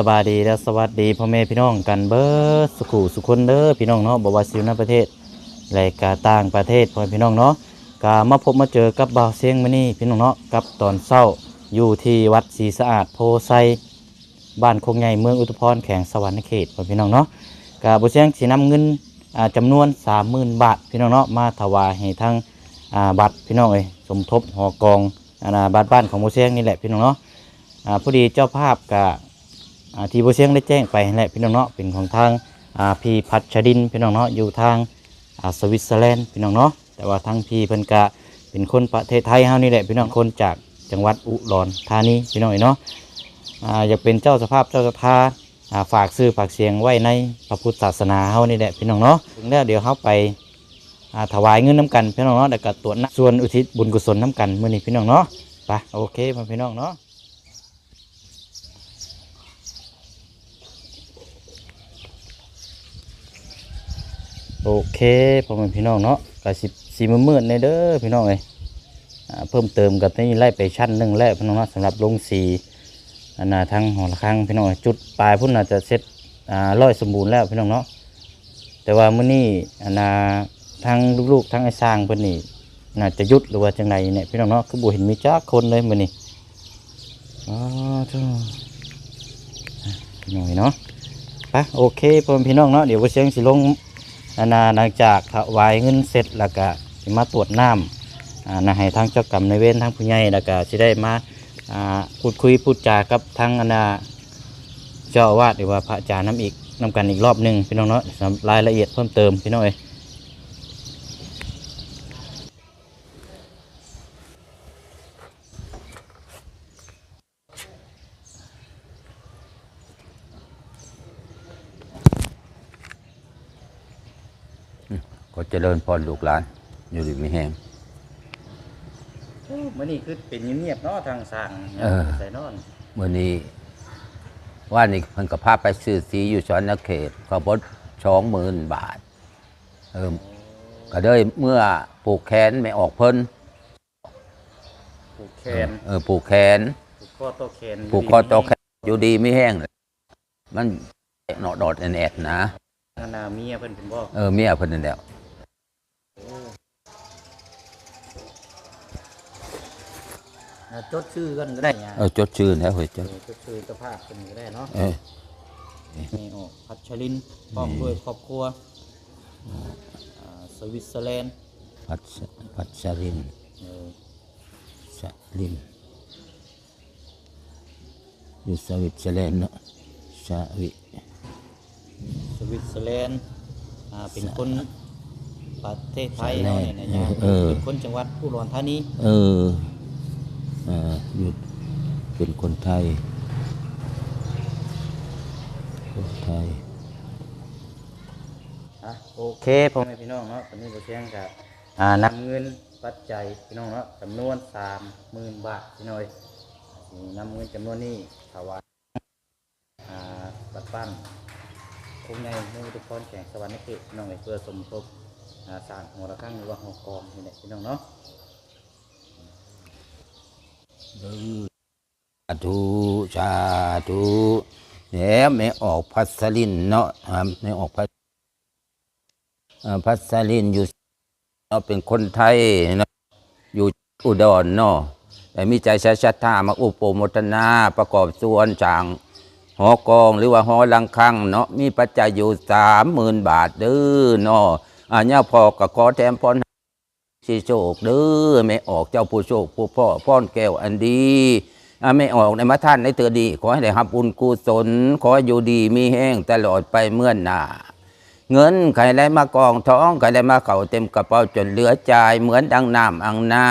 ສະບາຍດີ ແລະ ສະຫວັດດີພໍ່ແມ່ພີ່ນ້ອງກັນເບິດສຸຂູສຸຄົນເດີພີ່ນ້ອງເນາະ, ບໍ່ວ່າຊິຢູ່ໃນປະເທດ ແລະ ກະຕ່າງປະເທດ ພໍ່ແມ່ພີ່ນ້ອງເນາະ. ກະມາພົບມາເຈີກັບບ່າວຊຽງມື້ນີ້ພີ່ນ້ອງເນາະ, ກັບຕອນເຊົ້າຢູ່ທີ່ວັດສີສະອາດໂພໄຊ ບ້ານໂຄກໃຫຍ່ ເມືອງອຸທຸມພອນ ແຂວງສະຫວັນນະເຂດ ພໍ່ແມ່ພີ່ນ້ອງເນາະ. ກະບ່າວຊຽງຊິນຳເງິນ ອ່າ ຈຳນວນສາມໝື່ນບາດພີ່ນ້ອງເນາະ ມາຖວາຍໃຫ້ທາງ ອ່າ ວັດພີ່ນ້ອງເອີຍ, ສົມທົບຫໍກອງ ອັນນ່າ ວັດບ້ານຂອງບ່າວຊຽງນີ້ແຫຼະພີ່ນ້ອງເນາະ. ອ່າ ພໍດີເຈົ້າພາບກະ ອ່າ ທີ່ບ່າວຊຽງໄດ້ແຈ້ງໄປຫັ້ນແຫຼະພີ່ນ້ອງເນາະ, ເປັນຂອງທາງ ອ່າ ພີ່ພັດຊະລິນພີ່ນ້ອງເນາະ ຢູ່ທາງ ອ່າ ສະວິດເຊີແລນພີ່ນ້ອງເນາະ. ແຕ່ວ່າທາງພີ່ເພິ່ນກະເປັນຄົນປະເທດໄທເຮົານີ້ແຫຼະພີ່ນ້ອງ, ຄົນຈາກຈັງຫວັດອຸດອນທານີພີ່ນ້ອງເອີຍເນາະ. ອ່າ ຢາກເປັນເຈົ້າສະພາບເຈົ້າສັດທາ ອ່າ ຝາກຊື່ຝາກສຽງໄວ້ໃນພະພຸດສາສະໜາເຮົານີ້ແຫຼະພີ່ນ້ອງເນາະ. ເຖິງແລ້ວດຽວເຮົາໄປ ອ່າ ຖວາຍເງິນນຳກັນພີ່ນ້ອງເນາະ, ແລ້ວກະຕວດນ້ຳສ່ວນອຸທິດບຸນກຸສົນນຳກັນມື້ນີ້ພີ່ນ້ອງເນາະ. ໄປ ໂອເຄ ພໍ່ແມ່ພີ່ນ້ອງເນາະ. ໂອເຄ ພໍ່ແມ່ພີ່ນ້ອງເນາະ, ກະຊິ ຊິມືດໆແດ່ເດີພີ່ນ້ອງເອີຍ. ອ່າ ເພີ່ມເຕີມກະໄດ້ໄລ່ໄປຊັ້ນໜຶ່ງແລ້ວພີ່ນ້ອງເນາະ, ສຳລັບລົງສີ ອັນນ່າ ທາງຫໍລະຄັງພີ່ນ້ອງເອີຍ. ຈຸດປາຍພຸ້ນໜ້າຈະເສັດ ອ່າ ຮ້ອຍສົມບູນແລ້ວພີ່ນ້ອງເນາະ. ແຕ່ວ່າມື້ນີ້ ອັນນ່າ ທາງລູກໆ ທາງອ້າຍຊ່າງເພິ່ນນີ້ ໜ້າຈະຢຸດ ຫຼືວ່າຈັ່ງໃດນີ້ພີ່ນ້ອງເນາະ, ຄືບໍ່ເຫັນມີຈັກຄົນເລີຍມື້ນີ້. ອໍ ໂທ້ ພີ່ນ້ອງເນາະ. ໄປ ໂອເຄ ພໍ່ແມ່ພີ່ນ້ອງເນາະ, ດຽວບ່າວຊຽງຊິລົງ ອັນນ່າ ຫຼັງຈາກຖວາຍເງິນເສັດແລ້ວກະຊິມາຕວດນ້ຳ ອ່າ ໃຫ້ທາງເຈົ້າກຳນາຍເວນ ທາງຜູ້ໃຫຍ່ ແລ້ວກະຊິໄດ້ມາ ອ່າ ພູດຄຸຍພູດຈາກັບທາງ ອັນນ່າ ເຈົ້າອາວາດ ຫຼືວ່າພະອາຈານນຳອີກ ນຳກັນອີກລອບໜຶ່ງພີ່ນ້ອງເນາະ, ສຳລັບລາຍລະອຽດເພີ່ມເຕີມພີ່ນ້ອງເອີຍ. ຂໍຈະເລີນພອນລູກຫຼານ ຢູ່ດີມີແຮງ. ມື້ນີ້ຄືເປັນງຽບໆເນາະ ທາງຊ່າງ ເອີ ໃສ່ນອນ. ມື້ນີ້ ວານນີ້ເພິ່ນກໍພາໄປຊື້ສີຢູ່ສະຫວັນນະເຂດ ກໍເບິດສອງໝື່ນບາດ. ເອີ ກໍເລີຍເມືອຜູກແຂນແມ່ອອກເພິ່ນ. ຜູກແຂນ ເອີ ຜູກແຂນ ຜູກຄໍຕໍ່ແຂນ ຜູກຄໍຕໍ່ແຂນ ຢູ່ດີມີແຮງ. ມັນເນາະ ດອດແອດໆນະ. ອັນນ່າ ເມຍເພິ່ນເປັນບໍ່? ເອີ ເມຍເພິ່ນນັ້ນແຫຼະ. ໂອ້ ອ່າ ຈົດຊື່ເພິ່ນກໍໄດ້ຫຍັງ? ເອີ ຈົດຊື່ແລ້ວເຮີ້ຍ ຈົດ ເອີ ຈົດຊື່ເຈົ້າພາບເພິ່ນກໍໄດ້ເນາະ. ເອີ ແມ່ອອກ ພັດຊະລິນ ພ້ອມດ້ວຍຄອບຄົວ ອ່າ ສະວິດເຊີແລນ ພັດ ພັດຊະລິນ ເອີ ຊະລິນ ຢູ່ສະວິດເຊີແລນເນາະ ສະວິ ສະວິດເຊີແລນ ອ່າ ເປັນຄົນປະເທດໄທເຮົານີ້ນະ ເອີ ເປັນຄົນຈັງຫວັດອຸດອນທານີ. ເອີ ເອີ ຢູ່ ເປັນຄົນໄທ ຄົນໄທ. ອ່ະ ໂອເຄ ພໍ່ແມ່ພີ່ນ້ອງເນາະ, ຕອນນີ້ບ່າວຊຽງກະ ອ່າ ນຳເງິນປັດໄຈພີ່ນ້ອງເນາະ ຈຳນວນສາມໝື່ນບາດພີ່ນ້ອງເອີຍ. ຊິນຳເງິນຈຳນວນນີ້ຖວາຍ ອ່າ ວັດບ້ານໂຄກໃຫຍ່ ເມືອງອຸທຸມພອນ ແຂວງສະຫວັນນະເຂດ ພີ່ນ້ອງເອີຍ, ເພື່ອສົມທົບ ອ່າ ສ້າງຫໍລະຄັງ ຫຼືວ່າຫໍກອງນີ້ແຫຼະ ພີ່ນ້ອງເນາະ. ສາທຸ ສາທຸ. ແລ້ວແມ່ອອກ ພັດສະລິນເນາະ ແມ່ອອກ ພັດ ເອີ ພັດສະລິນຢູ່ເນາະ ເປັນຄົນໄທເນາະ ຢູ່ອຸດອນເນາະ, ແຕ່ມີໃຈໃສສັດທາມາອຸປະໂມທະນາ ປະກອບສ່ວນສ້າງຫໍກອງ ຫຼືວ່າຫໍລະຄັງເນາະ, ມີປັດໄຈຢູ່ສາມໝື່ນບາດເດີເນາະ. ອາ ຍາພໍ່ກໍຂໍແຖມພອນ ຊິໂຊກເດີ ແມ່ອອກເຈົ້າຜູ້ໂຊກຜູ້ພໍ້ ພອນແກ້ວອັນດີ. ອາ ແມ່ອອກໄດ້ມາທານໃນເທື່ອນີ້ ຂໍໃຫ້ໄດ້ຮັບບຸນກຸສົນ, ຂໍຢູ່ດີມີແຮງຕະຫຼອດໄປເມືອນໜ້າ. ເງິນໃຫ້ໄຫຼມາກອງ ທອງໃຫ້ໄຫຼມາເຂົ້າເຕັມກະເປົາຈົນເຫຼືອຈ່າຍ ເໝືອນດັ່ງນ້ຳອັ່ງນາ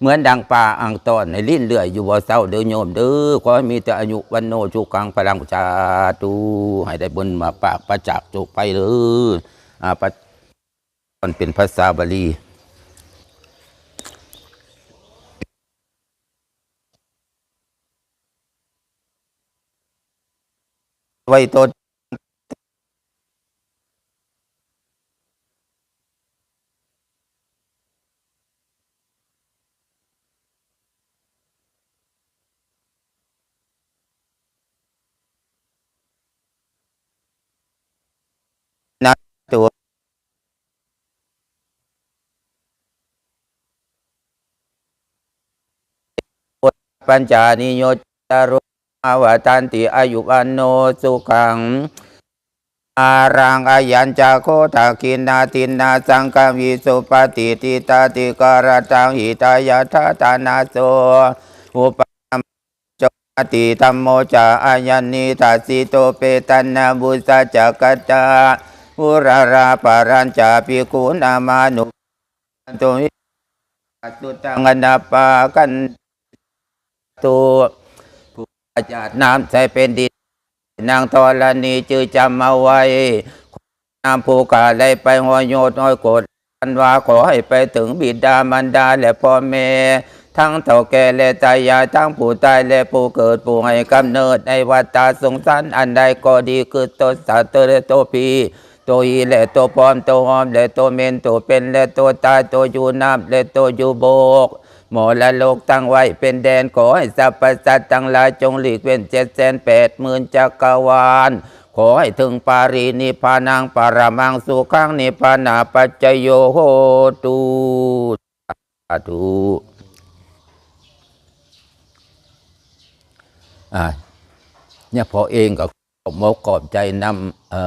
ເໝືອນດັ່ງປ່າອ່າງຕ້ອນ ໃຫ້ລິນເລື້ອຍຢູ່ບໍ່ເຊົາເດີໂຍມເດີ. ຂໍໃຫ້ມີແຕ່ອາຍຸວັນໂນສຸຂັງພະລັງ ສາທຸ. ໃຫ້ໄດ້ບຸນມາປາກປະຈັກໂຊກໄພເດີ. ອາ ປະ ມັນເປັນພາສາບາລີ ໄວ້ຕົນ ປັນຈານິໂຍ ຈັດຕາໂຣ ອາຍຸ ວັດທັນຕິ ອາຍຸ ວັນໂນ ສຸຂັງ ພະລັງ ອາຍຸ ວັນໂນ ສຸຂັງ ພະລັງ ອາຍັນຈາໂຄ ທັກຂິນາທິນນາ ສັງຄະວິ ສຸປະຕິທິດຕາທິກາລະຕັງ ຫິຕາຍະຖາທານະໂສ ອຸປະ ໂຊ ອະຕິ ທຳໂມ ຈາ ອາຍັນນິ ທັດສິໂຕ ເປຕັນນະວຸດສະຈະກັດຕາ ອຸຣາລາ ພະລັນຈາ ພິກຂຸນາມານຸ ໂຕ ສຸດທັງ ອະນາປາກັນຕຸ ຜູ້ອາຈາດນ້ຳໃສ່ແຜ່ນດິນ ນາງທໍລະນີ ຈື່ຈຳເອົາໄວ້ ນ້ຳຜູ້ຂ້າໄຫຼໄປຮອຍໂຍດຮອຍໂກດ ອັນວ່າຂໍໃຫ້ໄປເຖິງບິດາມານດາ ແລະ ພໍ່ແມ່ ທັງເຖົ້າແກ່ ແລະ ຕາຍາຍ ທັງຜູ້ຕາຍ ແລະ ຜູ້ເກີດ ຜູ້ໃຫ້ກຳເນີດໃນວັດຕະສົງສານອັນໃດກໍດີ ຄືໂຕສັດ ແລະ ໂຕຜີ ໂຕຜີ ແລະ ໂຕປອມ ໂຕຫອມ ແລະ ໂຕເໝັນ ໂຕເປັນ ແລະ ໂຕຕາຍ ໂຕຢູ່ນ້ຳ ແລະ ໂຕຢູ່ບົກ ມໍລະດົກຕັ້ງໄວ້ເປັນແດນ ຂໍໃຫ້ສັບພະສັດທັງຫຼາຍຈົ່ງຫຼີກເວັ້ນ ເຈັດແສນແປດໝື່ນຈັກກະວານ ຂໍໃຫ້ເຖິງປະລິນິບພານັງ ປະຣະມັງສຸຂັງ ນິບພານາປັດຈະໂຍ ໂຫຕຸ ສາທຸ ອາ ຍາພໍ່ເອງກໍ ຂອບອົກຂອບໃຈນຳ ເອີ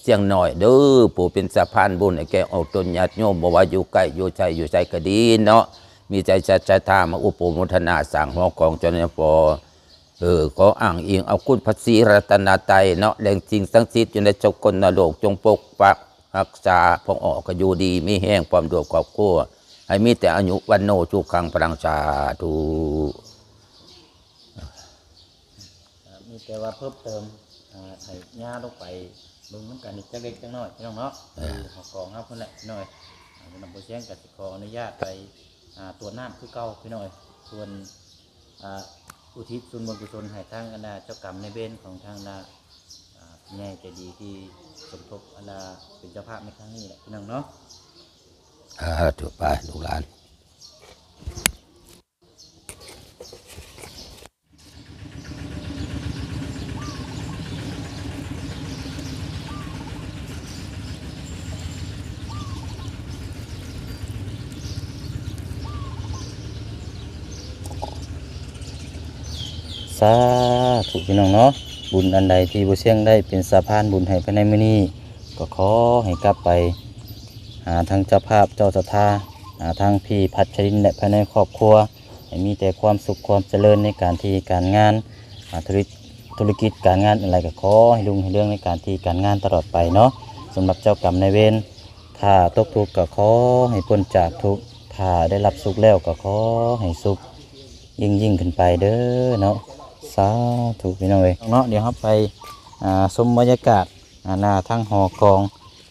ຊຽງນ້ອຍເດີ ຜູ້ເປັນສະພານບຸນໃຫ້ແກ່ອອກຕົນຍາດໂຍມ ບໍ່ວ່າຢູ່ໃກ້ຢູ່ໄກ ຢູ່ໃສກໍດີເນາະ ມີໃຈສັດສະທາມາອຸປະໂມທະນາສ້າງຫໍຂອງເຈົ້າແນວພໍ ເອີ ຂໍອ້າງອີງເອົາຄຸນພະສີລັດຕະນະໄຕເນາະ ແລະ ສິ່ງສັກສິດຢູ່ໃນສະກົນນະໂລກ ຈົ່ງປົກປັກຮັກສາພໍ່ອອກ ໃຫ້ຢູ່ດີມີແຮງ ພ້ອມດ້ວຍຄອບຄົວ ໃຫ້ມີແຕ່ອາຍຸວັນໂນສຸຂັງພະລັງ ສາທຸ. ເອີ ມີແຕ່ວ່າເພີ່ມເຕີມ ອ່າ ໃຫ້ຍ່າລົງໄປເບິ່ງນຳກັນອີກຈັກເລັກຈັກນ້ອຍ ພີ່ນ້ອງເນາະ ເອີ ຢູ່ຫໍກອງເຮົາພຸ້ນແຫຼະ ພີ່ນ້ອງເອີຍ ອ່າ ທາງນ້ອງບໍ່ຊຽງກໍຊິຂໍອະນຸຍາດໄປ ອ່າ ຕວດນ້ຳຄືເກົ່າ ພີ່ນ້ອງເອີຍ ສ່ວນ ອ່າ ອຸທິດສ່ວນບຸນກຸສົນໃຫ້ທາງ ອັນນ່າ ເຈົ້າກຳນາຍເວນຂອງທາງ ອັນນ່າ ອ່າ ຜູ້ໃຫຍ່ໃຈດີທີ່ສົມທົບ ອັນນ່າ ເປັນເຈົ້າພາບໃນຄັ້ງນີ້ແຫຼະ ພີ່ນ້ອງເນາະ ສາທຸ ໄປລູກຫຼານ. ສາທຸ ພີ່ນ້ອງເນາະ ບຸນອັນໃດທີ່ບໍ່ຊຽງໄດ້ເປັນສະພານບຸນໃຫ້ພາຍໃນມື້ນີ້ ກໍຂໍໃຫ້ກັບໄປຫາທາງເຈົ້າພາບເຈົ້າສັດທາ ຫາທາງພີ່ພັດຊະລິນ ແລະ ພາຍໃນຄອບຄົວ ໃຫ້ມີແຕ່ຄວາມສຸກຄວາມຈະເລີນໃນການທີ່ການງານ ອາ ທຸລະກິດ ທຸລະກິດການງານອັນໃດກໍຂໍໃຫ້ຮຸ່ງໃຫ້ເຮືອງໃນການທີ່ການງານຕະຫຼອດໄປເນາະ. ສຳລັບເຈົ້າກຳນາຍເວນ ຖ້າຕົກທຸກກໍຂໍໃຫ້ພົ້ນຈາກທຸກ, ຖ້າໄດ້ຮັບສຸກແລ້ວກໍຂໍໃຫ້ສຸກຍິ່ງໆຂຶ້ນໄປເດີເນາະ. ສາທຸ ພີ່ນ້ອງເອີຍເນາະ. ດຽວເຮົາໄປ ອ່າ ຊົມບັນຍາກາດ ອ່າ ໜ້າທາງຫໍກອງ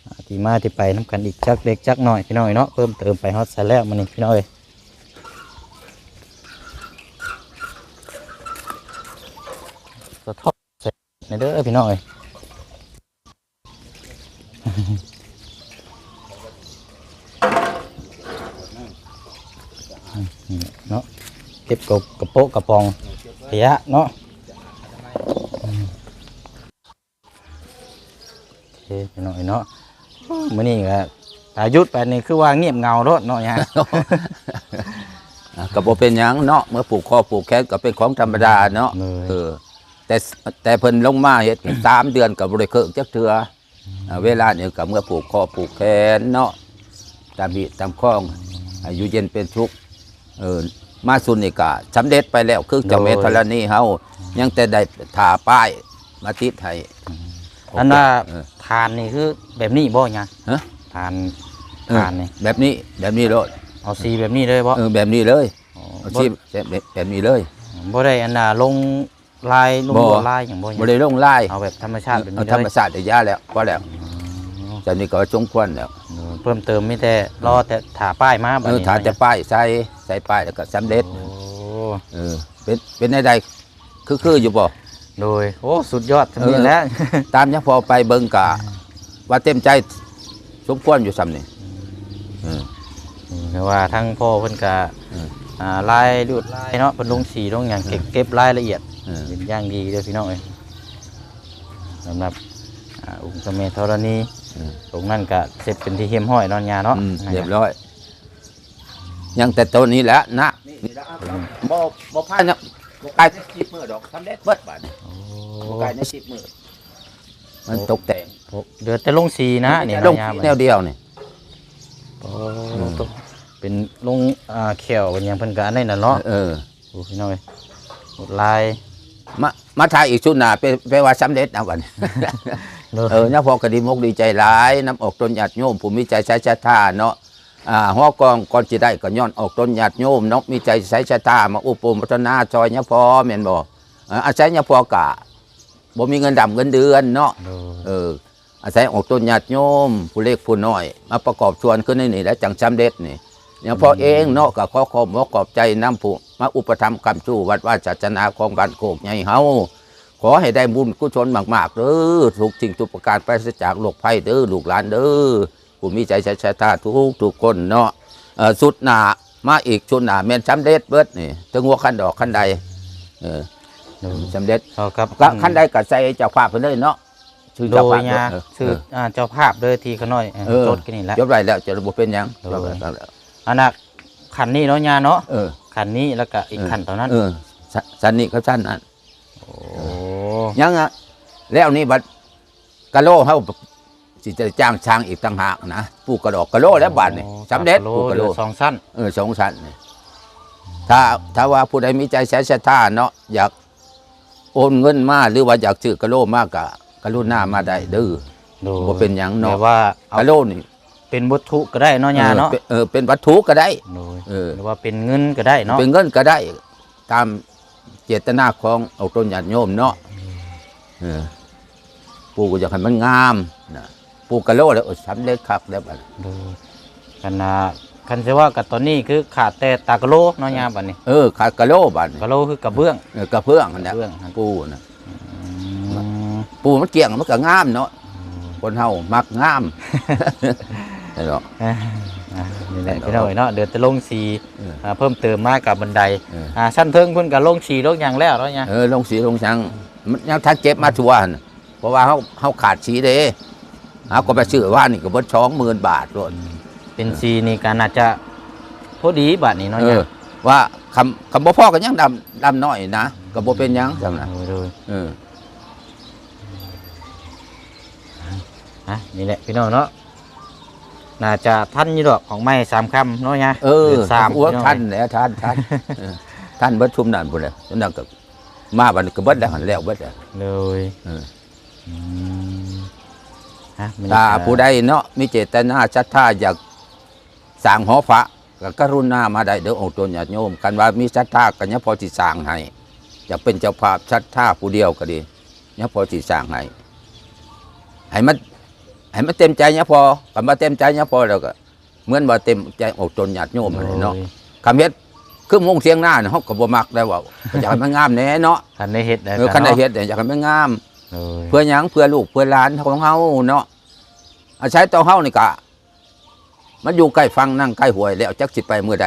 ອ່າ ທີ່ມາທີ່ໄປນຳກັນອີກຈັກເລັກຈັກນ້ອຍ ພີ່ນ້ອງເອີຍເນາະ. ເພີ່ມເຕີມໄປຮອດໃສແລ້ວມື້ນີ້ ພີ່ນ້ອງເອີຍ. ສະທ້ອນແສງແດ່ເດີພີ່ນ້ອງເອີຍ. ເນາະ ເກັບກະ ກະໂປະກະປອງ ເອີ ເກັບໄວ້ ຂະຫຍະເນາະ. ອືມ ໂອເຄ ພີ່ນ້ອງເອີຍເນາະ. ມື້ນີ້ກໍ ຖ້າຢຸດໄປນີ້ຄືວ່າງຽບເຫງົາໂລດເນາະຍາຍ. ອ່າ ກໍບໍ່ເປັນຫຍັງເນາະ, ເມື່ອຜູກຄໍຜູກແຂນກໍເປັນຂອງທຳມະດາເນາະ. ເອີ ເອີ ແຕ່ ແຕ່ເພິ່ນລົງມາເຮັດ ສາມເດືອນກໍບໍ່ໄດ້ເຄີກຈັກເທື່ອ. ອ່າ ເວລານີ້ກໍເມື່ອຜູກຄໍຜູກແຂນເນາະ ຕາມຮີດຕາມຄອງ ໃຫ້ຢູ່ເຢັນເປັນສຸກ. ເອີ ມາສຸດນີ້ກໍສຳເລັດໄປແລ້ວ ຄືເຈົ້າແມ່ ໂດຍ ທໍລະນີເຮົາ ຍັງແຕ່ໄດ້ຖ້າປ້າຍມາຕິດໃຫ້. ອືມ ອັນວ່າ ເອີ ຖານນີ້ຄືແບບນີ້ບໍ່ຍາຍ? ຮະ? ຖານ ເອີ ຖານນີ້ ແບບນີ້ ແບບນີ້ໂລດ. ເອົາສີແບບນີ້ເລີຍບໍ່? ເອີ ແບບນີ້ເລີຍ. ອໍ ເອົາສີ ບໍ່ ແບບ ແບບນີ້ເລີຍ. ບໍ່ໄດ້ອັນນ່າລົງ ລາຍ ລົງ ບໍ່ ລວດລາຍຫຍັງບໍ່? ບໍ່ໄດ້ລົງລາຍ ເອົາແບບທຳມະຊາດແບບນີ້ເລີຍ. ເອົາທຳມະຊາດໄດ້ຢາແລ້ວ ພໍແລ້ວ. ອໍ ຈຳນີ້ກໍສົມຄວນແລ້ວ. ເອີ ເພີ່ມເຕີມມີແຕ່ ເອີ ລໍແຕ່ຖ້າປ້າຍມາບັດນີ້. ເອີ ຖ້າແຕ່ປ້າຍໃສ່ ໃສ່ປ້າຍແລ້ວກໍສຳເລັດ. ໂອ້ ເອີ ເປັນ ເປັນແນວໃດ ຄື ຄືຢູ່ບໍ່? ໂດຍ ໂອ້ ສຸດຍອດ ເອີ ສ່ຳນີ້ແຫຼະ. ຕາມຍາພໍ່ໄປເບິ່ງກະ ເອີ ວ່າເຕັມໃຈສົມຄວນຢູ່ສ່ຳນີ້. ອືມ ເອີ ອືມ ແຕ່ວ່າທາງພໍ່ເພິ່ນກະ ເອີ ອ່າ ລາຍລວດລາຍເນາະ ເພິ່ນລົງສີລົງຫຍັງ ເອີ ເກັບ ເກັບລາຍລະອຽດ ເອີ ເປັນຢ່າງດີເດີພີ່ນ້ອງເອີຍ. ສຳລັບ ອ່າ ອົງເຈົ້າແມ່ທໍລະນີ ເອີ ອົງນັ້ນກະເສັດເປັນທີ່ຮຽບຮ້ອຍເນາະຍາເນາະ. ອືມ ຮຽບຮ້ອຍ. ຍັງແຕ່ໂຕນີ້ແຫຼະນະ ນີ້ ນີ້ລະ ອືມ ບໍ່ ບໍ່ພານະ. ບໍ່ກາຍໃນສິບມື້ດອກ ສຳເລັດເບິດບາດນີ້. ໂອ້ ບໍ່ກາຍໃນສິບມື້ ມັນຕົກແຕ່ງ ໂອ້ ເຫຼືອແຕ່ລົງສີນະ ນີ້ ລົງສີແນວດຽວນີ້. ໂອ້ ອືມ ເປັນລົງ ອ່າ ແຂ້ວເປັນຫຍັງ ເພິ່ນກໍອັນນັ້ນນະເນາະ. ເອີ ໂອ້ ພີ່ນ້ອງເອີຍ ໂຫດຫຼາຍ. ມາ ມາຖ່າຍອີກຊຸດໜ້າ ແປ ແປວ່າສຳເລັດເອົາບັດນີ້. ໂດຍ ເອີ ຍາພໍ່ກໍດີມົກດີໃຈຫຼາຍນຳອອກຕົນຍາດໂຍມຜູ້ມີໃຈໃສສັດທາເນາະ. ອ່າ ຫໍກອງກ່ອນຊິໄດ້ກໍຍ້ອນອອກຕົນຍາດໂຍມເນາະ ມີໃຈໃສສັດທາມາອຸປະໂມທະນາຊ່ອຍຍາພໍ່ແມ່ນບໍ່? ເອີ ອາໄສຍາພໍ່ກະບໍ່ມີເງິນດຳເງິນເດືອນເນາະ. ໂດຍ ເອີ ອາໄສອອກຕົນຍາດໂຍມຜູ້ເລັກຜູ້ນ້ອຍມາປະກອບສ່ວນຄືໃນນີ້ແຫຼະ ຈັ່ງສຳເລັດນີ້. ຍາພໍ່ເອງເນາະ ກໍຂໍຂອບອົກຂອບໃຈນຳຜູ້ມາອຸປະຖຳຄ້ຳຊູວັດວາສາສະໜາຂອງບ້ານໂຄກໃຫຍ່ເຮົາ. ຂໍໃຫ້ໄດ້ບຸນກຸສົນມາກໆເດີ ທຸກສິ່ງທຸກປະການ ປາສະຈາກໂລກໄພເດີ ລູກຫຼານເດີ ຜູ້ມີໃຈໃສສັດທາທຸກໆຄົນເນາະ. ເອີ ຊຸດໜ້າມາອີກ ຊຸດໜ້າແມ່ນສຳເລັດເບິດນີ້ ເຖິງຫົວຄັນດອກຄັນໃດ. ເອີ ໂດຍ ສຳເລັດ ເທົ່າກັບ ກະ ອືມ ຄັນໃດກໍໃສ່ເຈົ້າພາບໄປເລີຍເນາະ. ຊື່ເຈົ້າພາບເດີ ໂດຍ ເອີ ຊື່ ເອີ ອ່າ ເຈົ້າພາບເດີ ທີ່ຂ້ານ້ອຍ ເອີ ເອີ ຈົດກັນນີ້ແຫຼະ ຈົດໄວ້ແລ້ວ ຈະບໍ່ເປັນຫຍັງ. ໂດຍ ອັນນ່າ ຂັ້ນນີ້ເນາະ ຍ່າເນາະ. ເອີ ຂັ້ນນີ້ ແລ້ວກະອີກ ເອີ ຂັ້ນເທົ່ານັ້ນ. ເອີ ຊັ້ນ ຊັ້ນນີ້ກັບຊັ້ນນັ້ນ. ໂອ້ ຍັງອະ ແລ້ວນີ້ບັດກະໂລເຮົາຊິໄດ້ຈ້າງຊ່າງອີກຕ່າງຫາກນະ ປູກກະດອກກະໂລແລ້ວບາດນີ້. ໂອ້ ສຳເລັດ ປູກກະໂລ ສອງຊັ້ນ. ເອີ ສອງຊັ້ນນີ້ ຖ້າ ຖ້າວ່າຜູ້ໃດມີໃຈໃສສັດທາເນາະ ຢາກໂອນເງິນມາ ຫຼືວ່າຢາກຊື້ກະໂລມາ ກະກະລຸນາມາໄດ້ເດີ. ໂດຍ ບໍ່ເປັນຫຍັງເນາະ ແບບວ່າເອົາ ກະໂລນີ້ ເປັນວັດຖຸກໍໄດ້ເນາະ ຍ່າເນາະ. ເອີ ເປັນ ເອີ ເປັນວັດຖຸກໍໄດ້. ໂດຍ ເອີ ຫຼືວ່າເປັນເງິນກໍໄດ້ເນາະ ເປັນເງິນກໍໄດ້ ຕາມເຈດຕະນາຂອງອອກຕົນຍາດໂຍມເນາະ. ອືມ ເອີ ປູກໍຢາກໃຫ້ມັນງາມນະ ປູກະໂລແລ້ວ ໂອ້ຍ ສຳເລັດຄັກແລ້ວບັດ. ໂດຍ ຄັນ ອ່າ ຄັນຊິວ່າກໍຕອນນີ້ຄືຂາດແຕ່ຕາກະໂລເນາະ ຍ່າ ບັດນີ້. ເອີ ຂາດກະໂລບັດນີ້ ກະໂລຄືກະເບື້ອງ. ເອີ ກະເບື້ອງຫັ້ນແຫຼະ ກະເບື້ອງຫັ້ນ ປູນະ. ອືມ ປູມັນກ້ຽງມັນກໍງາມເນາະ. ອືມ ຄົນເຮົາມັກງາມ. ເນາະ ອ່າ ອ່າ ນີ້ແຫຼະ ເນາະ ພີ່ນ້ອງເອີຍເນາະ ເຫຼືອແຕ່ລົງສີ. ເອີ ອ່າ ເພີ່ມເຕີມມາກັບບັນໄດ. ເອີ ອ່າ ຊັ້ນເທິງເພິ່ນກໍລົງສີລົງຫຍັງແລ້ວເນາະ ຍ່າ. ເອີ ລົງສີລົງຫຍັງ ມັນຍັງທັນເກັບມາທົ່ວຫັ້ນ ເພາະວ່າເຮົາ ເຮົາຂາດສີເດ້ ເຮົາກໍໄປຊື້ວານນີ້ກໍເບິດສອງໝື່ນບາດໂລດ. ອືມ ເປັນສີນີ້ກໍໜ້າຈະພໍດີບາດນີ້ເນາະ. ເອີ ຍ່າ ວ່າຄຳ ຄຳບໍ່ພໍກໍຍັງດຳ ດຳໜ້ອຍນະ ກໍບໍ່ເປັນຫຍັງຊັ້ນນະ. ໂດຍ ໂດຍ ເອີ ອ່ະ ນີ້ແຫຼະພີ່ນ້ອງເນາະ ໜ້າຈະທັນຢູ່ດອກ ຂອງໃໝ່ສາມຄຳເນາະ ຍ່າ. ເອີ ເດືອນສາມ ໂອ້ ພີ່ນ້ອງ ທັນແຫຼະ ທັນ ທັນ ເອີ ທັນເບິດຊຸມນັ້ນພຸ້ນແຫຼະ ຊຸມນັ້ນກໍມາບັດນີ້ກໍເບິດແລ້ວຫັ້ນ ແລ້ວເບິດແລ້ວ. ໂດຍ ເອີ ອືມ ອ່ະ ຖ້າຜູ້ໃດເນາະ ມີເຈດຕະນາສັດທາຢາກສ້າງຫໍພະ ກໍກະລຸນາມາໄດ້ເດີ ອອກຕົນຍາດໂຍມ. ຄັນວ່າມີສັດທາກໍຍັງພໍຊິສ້າງໃຫ້ ຢາກເປັນເຈົ້າພາບສັດທາຜູ້ດຽວກໍດີ ຍັງພໍຊິສ້າງໃຫ້ ໃຫ້ມັນ ໃຫ້ມັນເຕັມໃຈຍາພໍ່. ຄັນວ່າເຕັມໃຈຍາພໍ່ແລ້ວກໍ ເໝືອນວ່າເຕັມໃຈອອກຕົນຍາດໂຍມຫັ້ນແຫຼະເນາະ. ໂດຍ ຄຳເຮັດຄືມຸງທຽງນານີ້ ເຮົາກໍບໍ່ມັກໄດ້ເວົ້າ ກໍຢາກໃຫ້ມັນງາມແດ່ເນາະ. ຄັນໄດ້ເຮັດແລ້ວ ເອີ ຄັນໄດ້ເຮັດແລ້ວຢາກໃຫ້ມັນງາມ. ໂດຍ ເພື່ອຫຍັງ? ເພື່ອລູກເພື່ອຫຼານຂອງເຮົາເນາະ. ອາໄສຕົວເຮົານີ້ກະ ມັນຢູ່ໃກ້ຝັ່ງ ນັ່ງໃກ້ຫ້ວຍແລ້ວ ຈັກຊິໄປມື້ໃດ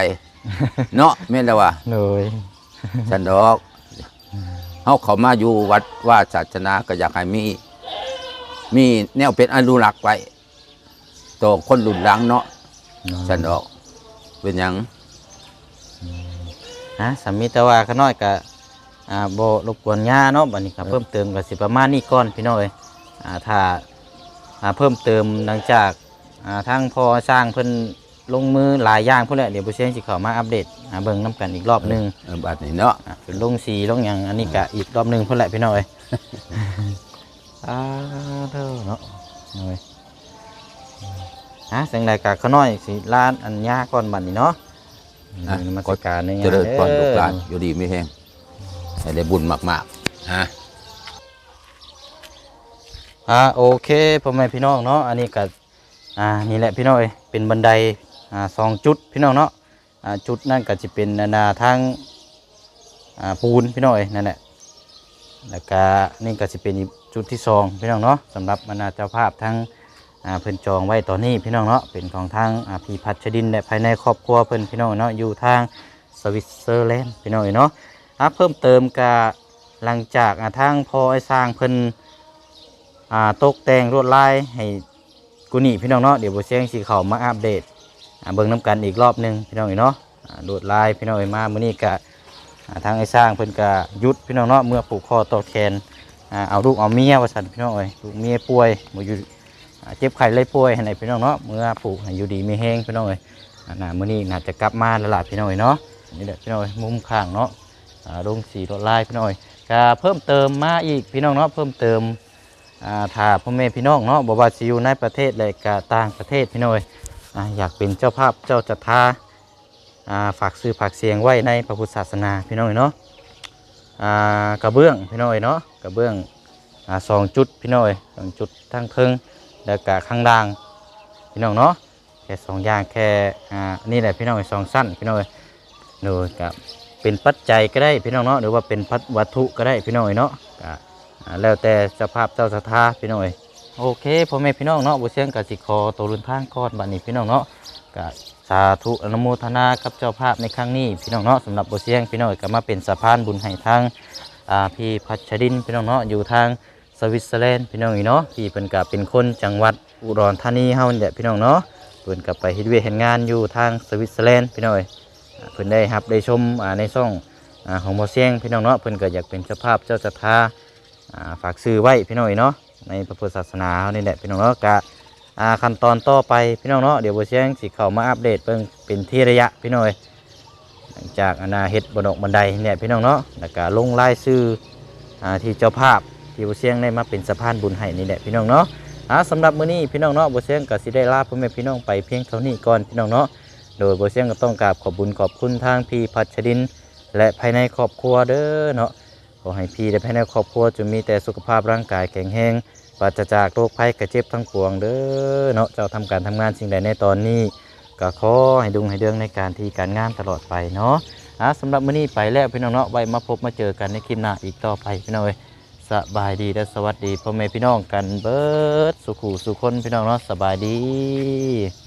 ເນາະ ແມ່ນແລ້ວວ່າ. ໂດຍ ຊັ້ນດອກ ເຮົາເຂົ້າມາຢູ່ວັດວາສາສະໜາ ກໍຢາກໃຫ້ມີ ມີແນວເປັນອະນຸລັກໄວ້ ຕໍ່ຄົນລຸ້ນຫຼັງເນາະ. ໂດຍ ຊັ້ນດອກ ເປັນຫຍັງ? ອືມ ຮະ ສຳມີແຕ່ວ່າຂ້ານ້ອຍກະ ອ່າ ບໍ່ລົບກວນຍ່າເນາະ. ບັດນີ້ກໍ ເອີ ເພີ່ມເຕີມກໍຊິປະມານນີ້ກ່ອນ ພີ່ນ້ອງເອີຍ. ອ່າ ຖ້າ ອ່າ ເພີ່ມເຕີມຫຼັງຈາກ ອ່າ ທາງພໍ່ຊ່າງເພິ່ນລົງມືຫຼາຍຢ່າງພຸ້ນແຫຼະ ດຽວບໍ່ຊຽງຊິເຂົ້າມາອັບເດດ ອ່າ ເບິ່ງນຳກັນອີກລອບໜຶ່ງ. ເອີ ເອີ ບັດນີ້ເນາະ ອ່າ ເປັນລົງສີລົງຫຍັງ ອັນນີ້ກະ ອືມ ອີກລອບໜຶ່ງພຸ້ນແຫຼະ ພີ່ນ້ອງເອີຍ. ອ່າ ເດີເນາະ ໂອ້ຍ ອ່າ ຈັ່ງໃດກະຂ້ານ້ອຍຊິລາອັນຍ່າກ່ອນບັດນີ້ເນາະ. ອ່ະ ນະມັດສະການ ຂໍເຈະເລີນພອນ ເດີ ລູກຫຼານ ຢູ່ດີມີແຮງ ໃຫ້ໄດ້ບຸນມາກໆ ຮະ. ອ່າ ໂອເຄ ພໍ່ແມ່ພີ່ນ້ອງເນາະ ອັນນີ້ກະ ອ່າ ນີ້ແຫຼະ ພີ່ນ້ອງເອີຍ ເປັນບັນໄດ ອ່າ ສອງຈຸດ ພີ່ນ້ອງເນາະ. ອ່າ ຈຸດນັ້ນກໍຊິເປັນ ອັນນ່າ ທາງ ອ່າ ປູນ ພີ່ນ້ອງເອີຍ ນັ້ນແຫຼະ. ແລ້ວກະນີ້ກໍຊິເປັນອີກຈຸດທີສອງ ພີ່ນ້ອງເນາະ ສຳລັບ ອັນນ່າ ເຈົ້າພາບທາງ ອ່າ ເພິ່ນຈອງໄວ້ຕອນນີ້ ພີ່ນ້ອງເນາະ ເປັນຂອງທາງ ອ່າ ພີ່ພັດຊະດິນ ແລະ ພາຍໃນຄອບຄົວເພິ່ນ ພີ່ນ້ອງເນາະ ຢູ່ທາງສະວິດເຊີແລນ ພີ່ນ້ອງເອີຍເນາະ. ອ່າ ເພີ່ມເຕີມກະ ຫຼັງຈາກ ອ່າ ທາງພໍ່ອ້າຍຊ່າງເພິ່ນ ອ່າ ຕົກແຕ່ງລວດລາຍໃຫ້ ກູນີ້ ພີ່ນ້ອງເນາະ ດຽວບໍ່ຊຽງຊິເຂົ້າມາອັບເດດ ອ່າ ເບິ່ງນຳກັນອີກລອບໜຶ່ງ ພີ່ນ້ອງເອີຍເນາະ. ອ່າ ລວດລາຍ ພີ່ນ້ອງເອີຍ ມາມື້ນີ້ກະ ອ່າ ທາງອ້າຍຊ້າງເພິ່ນກະຢຸດພີ່ນ້ອງເນາະ ເມືອຜູກຄໍຕໍ່ແຂນ ອ່າ ເອົາລູກເອົາເມຍວ່າຊັ້ນພີ່ນ້ອງເອີຍ ລູກເມຍປ່ວຍ ບໍ່ຢູ່ ອ່າ ເຈັບໄຂ້ໄດ້ປ່ວຍຫັ້ນແຫຼະພີ່ນ້ອງເນາະ ເມືອຜູກໃຫ້ຢູ່ດີມີແຮງພີ່ນ້ອງເອີຍ ອ່າ ນະ ມື້ນີ້ໜ້າຈະກັບມາແລ້ວລະພີ່ນ້ອງເອີຍເນາະ ນີ້ແຫຼະພີ່ນ້ອງເອີຍ ມຸມຂ້າງເນາະ ອ່າ ລົງສີລວດລາຍພີ່ນ້ອງເອີຍ ກະເພີ່ມເຕີມມາອີກພີ່ນ້ອງເນາະ ເພີ່ມເຕີມ ອ່າ ຖ້າພໍ່ແມ່ພີ່ນ້ອງເນາະ ບໍ່ວ່າຊິຢູ່ໃນປະເທດ ແລະກະຕ່າງປະເທດພີ່ນ້ອງເອີຍ ອ່າ ຢາກເປັນເຈົ້າພາບເຈົ້າສັດທາ ອ່າ ຝາກຊື່ຝາກສຽງໄວ້ໃນພະພຸດທະສາສະໜາພີ່ນ້ອງເອີຍເນາະ ອ່າ ກະເບື້ອງພີ່ນ້ອງເອີຍເນາະ ກະເບື້ອງ ອ່າ ສອງຈຸດພີ່ນ້ອງເອີຍ ສອງຈຸດ ທັງເທິງ ແລະກະຂ້າງລ່າງພີ່ນ້ອງເນາະ ແຄ່ສອງຢ່າງ ແຄ່ ອ່າ ນີ້ແຫຼະພີ່ນ້ອງເອີຍ ສອງຊັ້ນພີ່ນ້ອງເອີຍ ໂດຍ ກະເປັນປັດໄຈກໍໄດ້ພີ່ນ້ອງເນາະ ຫຼືວ່າເປັນວັດ ວັດຖຸກໍໄດ້ພີ່ນ້ອງເອີຍເນາະ ກະ ອ່າ ແລ້ວແຕ່ເຈົ້າພາບເຈົ້າສັດທາພີ່ນ້ອງເອີຍ ໂອເຄ ພໍ່ແມ່ພີ່ນ້ອງເນາະ ບໍ່ຊຽງກະຊິຂໍໂຕເດີນທາງກ່ອນບັດນີ້ພີ່ນ້ອງເນາະ ກະສາທຸອະນຸໂມທະນາກັບເຈົ້າພາບໃນຄັ້ງນີ້ພີ່ນ້ອງເນາະ ສຳລັບບໍ່ຊຽງພີ່ນ້ອງເອີຍ ກະມາເປັນສະພານບຸນໃຫ້ທາງ ອ່າ ພີ່ພັດຊະດິນພີ່ນ້ອງເນາະ ຢູ່ທາງ ສະວິດເຊີແລນພີ່ນ້ອງເອີຍເນາະ ພີ່ເພິ່ນກະເປັນຄົນຈັງຫວັດອຸດອນທານີເຮົານີ້ແຫຼະພີ່ນ້ອງເນາະ ເພິ່ນກະໄປເຮັດວຽກເຮັດງານຢູ່ທາງສະວິດເຊີແລນພີ່ນ້ອງເອີຍ ອ່າ ເພິ່ນໄດ້ຮັບໄດ້ຊົມ ອ່າ ໃນຊ່ອງ ອ່າ ຂອງບໍ່ຊຽງພີ່ນ້ອງເນາະ ເພິ່ນກະຢາກເປັນເຈົ້າພາບເຈົ້າສັດທາ ອ່າ ຝາກຊື່ໄວ້ພີ່ນ້ອງເອີຍເນາະ ໃນພະພຸດທະສາສະໜາເຮົານີ້ແຫຼະພີ່ນ້ອງເນາະ ກະ ອ່າ ຂັ້ນຕອນຕໍ່ໄປພີ່ນ້ອງເນາະ ດຽວບໍ່ຊຽງຊິເຂົ້າມາອັບເດດເບິ່ງເປັນທີລະຍະພີ່ນ້ອງເອີຍ ຫຼັງຈາກອັນນ່າເຮັດບັນດອກບັນໄດນີ້ແຫຼະພີ່ນ້ອງເນາະ ແລ້ວກະລົງລາຍຊື່ ອ່າ ທີ່ເຈົ້າພາບທີ່ບໍ່ຊຽງໄດ້ມາເປັນສະພານບຸນໃຫ້ນີ້ແຫຼະພີ່ນ້ອງເນາະ ອ່າ ສຳລັບມື້ນີ້ພີ່ນ້ອງເນາະ ບໍ່ຊຽງກະຊິໄດ້ລາພໍ່ແມ່ພີ່ນ້ອງໄປພຽງເທົ່ານີ້ກ່ອນພີ່ນ້ອງເນາະ ໂດຍບໍ່ຊຽງກະຕ້ອງກາບຂອບບຸນຂອບຄຸນທາງພີ່ພັດຊະດິນ ແລະ ພາຍໃນຄອບຄົວເດີເນາະ ຂໍໃຫ້ພີ່ ແລະ ພາຍໃນຄອບຄົວຈົ່ງມີແຕ່ສຸຂະພາບຮ່າງກາຍແຂງແຮງ ປາສະຈາກໂລກໄພໄຂ້ເຈັບທັງປວງເດີເນາະ ເຈົ້າທຳການທຳງານສິ່ງໃດໃນຕອນນີ້ ກໍຂໍໃຫ້ຮຸ່ງໃຫ້ເຮືອງໃນການທີ່ການງານຕະຫຼອດໄປເນາະ ອ່າ ສຳລັບມື້ນີ້ໄປແລ້ວພີ່ນ້ອງເນາະ ໄວ້ມາພົບມາເຈີກັນໃນຄລິບໜ້າອີກຕໍ່ໄປພີ່ນ້ອງເອີຍ ສະບາຍດີ ແລະ ສະຫວັດດີພໍ່ແມ່ພີ່ນ້ອງກັນເບິດສູ່ຄູ່ສູ່ຄົນພີ່ນ້ອງເນາະ ສະບາຍດີ.